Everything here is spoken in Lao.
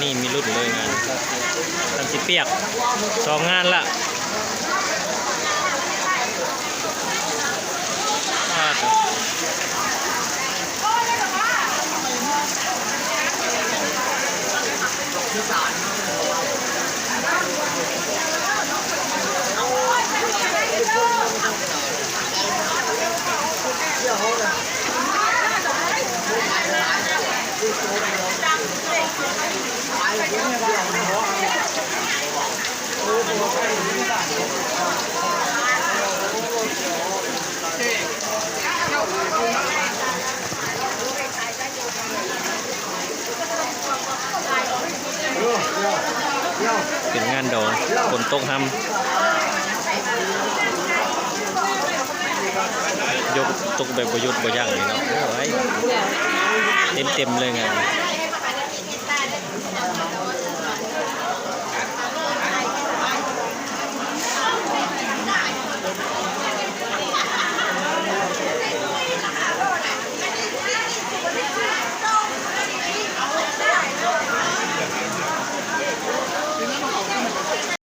ນີ້ມີລຸ້ນເລີຍງານ ຄັນຊິປຽກ ສອງງານລະ. ເປັນງານດອງ ຝົນຕົກຮຳ ຍົກຕົກແບບບໍ່ຢຸດບໍ່ຢັ້ງເລີຍເນາະ. ໂອ້ຍ ເຕັມໆເລີຍງານ.